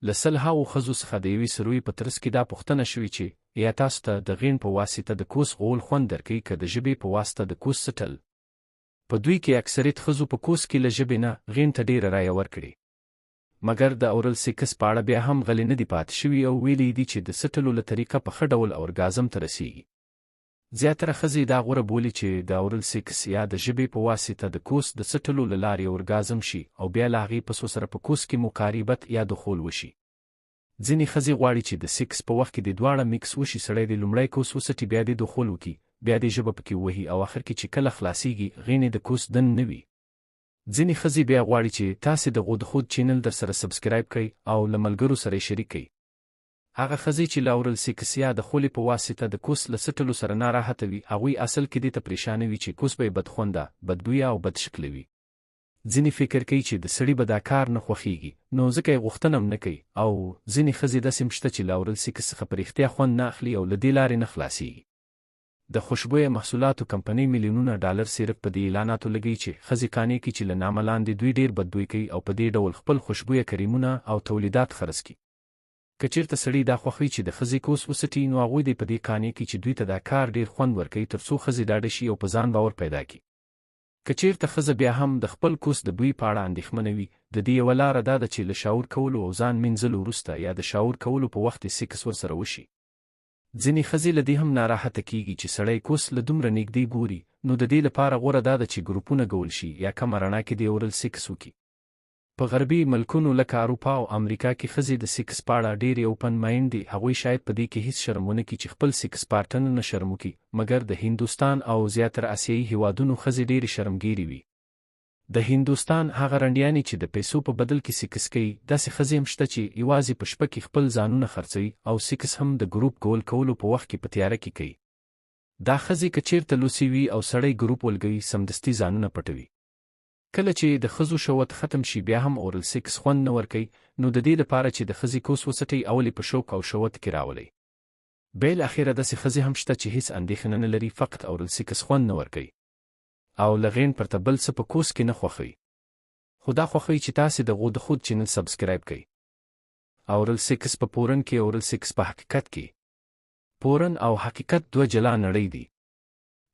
له سلهاوو ښځو څخه د یوې سروې په ترڅ کې دا پوښتنه شوې چې ایا تاسو ته د غیڼ په واسطه د کوس غول خوند درکوي که د ژبې په واسطه د کوس څټل؟ په دوی کې اکثریت ښځو په کوس کې له ژبې نه غیڼ ته ډېره رایه ورکړې. مګر د اورل سیکس په اړه بیا هم غلې نه دي پاتې شوي او ویلي یې دي چې د څټلو له طریقه په ښه ډول اورګازم ته رسیږي. زیاتره ښځې دا غوره بولي چې د اورل سیکس یا د ژبې په واسطه د کوس د څټلو له لارې اورګازم شي او بیا له هغې پس ورسره په کوس کې مقاریبت یا دخول وشي. ځینې ښځې غواړي چې د سیکس په وخت کې دې دواړه میکس وشي سړی دې لومړی کوس وڅټي بیا دې دخول وکړي بیا دې ژبه پکې ووهي او اخر کې چې کله خلاصیږي غیڼې د کوس دن نه وي. ځینې ښځې بیا غواړي چې تاسې د غودخود چینل درسره سبسکرایب کړئ او له ملګرو سره یې شریک کړئ. هغه ښځې چې له اورل سیکس یا د خولې په واسطه د کوس له څټلو سره ناراحته وي، هغوی اصل کې دې ته پرېشانه وي چې کوس به یې بدخونده، بدبویه او بدشکله وي. ځینې فکر کوي چې د سړي به دا کار نه خوښېږي، نو ځکه یې غوښتنه هم نه کوي او ځینې ښځې داسې هم شته چې له اورل سیکس څخه په رښتیا خوند نه اخلي او له دې لارې نه خلاصېږي. د خوشبویه محصولاتو کمپنۍ میلیونونه ډالر صرف په دې اعلاناتو لګوي چې ښځې قانع کړي چې له نامه لاندې دوی ډېر بدبوی کوي او په دې ډول خپل خوشبویه کریمونه او تولیدات خرڅ کړي. که چېرته سړي دا خوښ وي چې د ښځې کوس وڅټي نو هغوی دې په دې قانع کړي چې دوی ته دا کار ډېر خوند ورکوي تر څو ښځې ډاډه شي او په ځان باور پیدا کړي. که چېرته ښځه بیا هم د خپل کوس د بوی په اړه اندېښمنه وي د دې یوه لاره دا ده چې له شاور کولو او ځان مینځلو وروسته یا د شاور کولو په وخت دې سیکس ورسره وشي. ځینې ښځې له دې هم ناراحته کېږي چې سړی کوس له دومره نږدې ګوري نو د دې لپاره غوره دا ده چې ګروپونه ګول شي یا کمه رڼا کې دې اورل سیکس وکړي. په غربي ملکونو لکه اروپا او امریکا کې ښځې د سیکس په اړه ډېرې اوپن ماینډ دي، هغوی شاید په دې کې هیڅ شرم ونه کړي چې خپل سیکس پارټنر نه شرم وکړي، مګر د هندوستان او زیاتره اسیایي هیوادونو ښځې ډېرې شرمګیرې وي. د هندوستان هغه رنډیانې چې د پیسو په بدل کې سیکس کوي، داسې ښځې هم شته چې یوازې په شپه کې خپل ځانونه خرڅوي او سیکس هم د ګروپ ګول کولو په وخت کې په تیاره کې کوي. دا ښځې که چېرته لوڅې وي او سړی ګروپ ولګوي سمدستي ځانونه پټوي. کله چې د ښځو شهوت ختم شي بیا هم اورل سیکس خوند نه ورکوي نو د دې لپاره چې د ښځې کوس وڅټئ اول یې په شوق او شهوت کې راولئ. بیل اخره داسې ښځې هم شته چې هیڅ اندیښنه نه لري فقط اورل سیکس خوند نه ورکوي او له غیڼ پرته بل څه په کوس کې نه خوښوي خو دا خوښوي چې تاسې د غودخود چینل سبسکرایب کړئ. اورل سیکس په پورن کې اورل سیکس په حقیقت کې. پورن او حقیقت دوه جلا نړۍ دي.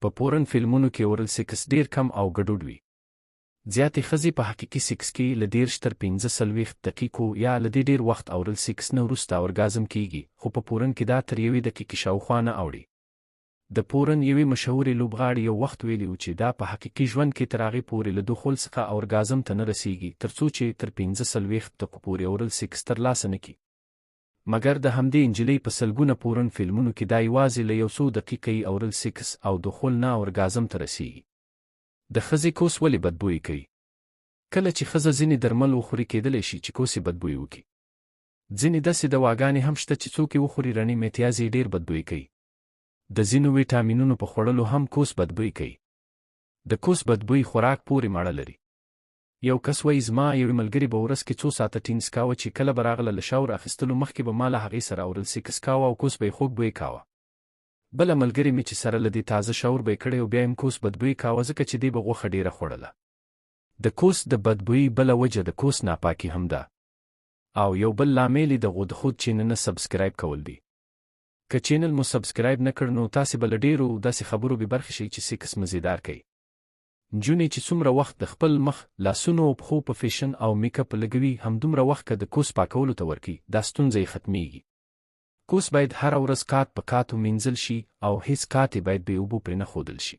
په پورن فلمونو کې اورل سیکس ډېر کم او ګډوډ وي. زیاتې ښځې په حقیقي سیکس کې له 30 تر 45 دقیقو یا له دې ډېر وخت اورل سیکس نه وروسته اورګازم کېږي، خو په پورن کې دا تر یوې دقیقې شاوخوا نه اوړي. د پورن یوې مشهورې لوبغاړې یو وخت ویلي و چې دا په حقیقي ژوند کې تر هغې پورې له دخول څخه اورګازم ته نه رسېږي تر څو چې تر 45 دقو پورې اورل سیکس ترلاسه نه کړي. مګر د همدې انجلۍ په سلګونه پورن فلمونو کې دا یوازې له یو څو دقیقه یي اورل سیکس او دخول نه اورګازم ته رسیږي. د ښځې کوس ولې بدبوی کوي؟ کله چې ښځه ځینې درمل وخوري کیدلی شي چې کوس یې بدبوی وکړي. ځینې داسې دواګانې هم شته چې څوک یې وخوري رڼې میتیازې یې ډیر بدبوی کوي. د ځینو ویټامینونو په خوړلو هم کوس بدبوی کوي. د کوس بدبوی خوراک پورې مړه لري. یو کس وایي زما یوې ملګرې به ورځ کې څو ساعته ټینس کاوه چې کله به راغله له شاور اخیستلو مخکې به ما له هغې سره اورل سیکس کاوه او کوس به یې خوږ بوی کاوه. بله ملګرې مې چې سره له دې تازه شاور به یې کړی او بیا یې هم کوس بدبوی کاوه ځکه چې دې به غوښه ډېره خوړله. د کوس د بدبوی بله وجه د کوس ناپاکي هم ده. او یو بل لامل یې د غودخود چینل نه سبسکرایب کول دي. که چینل مو سبسکرایب نه کړ نو تاسې به له ډېرو داسې خبرو بې برخې شئ چې سیکس مزیدار کوي. نجونې چې څومره وخت د خپل مخ، لاسونو او پښو په فیشن او میک اپ لګوي همدومره وخت که د کوس پاکولو ته ورکړي دا ستونزه یې ختمیږي. کوس باید هره ورځ کات په کات ومینځل شي او هیڅ کات یې باید بې اوبو پرې نه ښودل شي.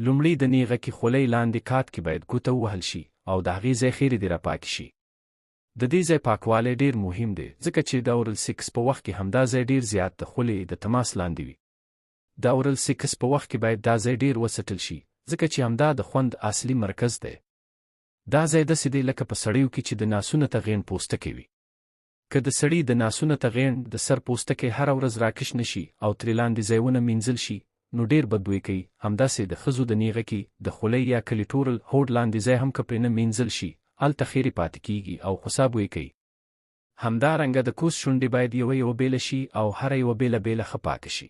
لومړی د نیغکې خولۍ لاندې کات کې باید ګوته ووهل شي او د هغې ځای خیرې دې راپاکې شي. د دې ځای پاکوالی ډیر مهم دی ځکه چې د اورل سیکس په وخت کې همدا ځای ډیر زیات د خولې د تماس لاندې وي. د اورل سیکس په وخت کې باید دا ځای ډیر وڅټل شي، ځکه چې همدا د خوند اصلي مرکز دی. دا ځای داسې دی لکه په سړیو کې چې د ناسونه ته غیڼ پوستکی وي. که د سړي د ناسونه ته غیڼ د سر پوستکی هره ورځ راکش نه شي او ترې لاندې ځایونه مینځل شي، نو ډیر بدبوی کوي، همداسې د ښځو د نیغکي، د خولۍ یا کلیټورل هوډ لاندې ځای هم که پرې نه مینځل شي، هلته خیرې پاتې کیږي او خوسا بوی کوي. همدارنګه د کوس شونډې باید یوه یوه بېله شي او هره یوه بېله بېله ښه پاکه شي.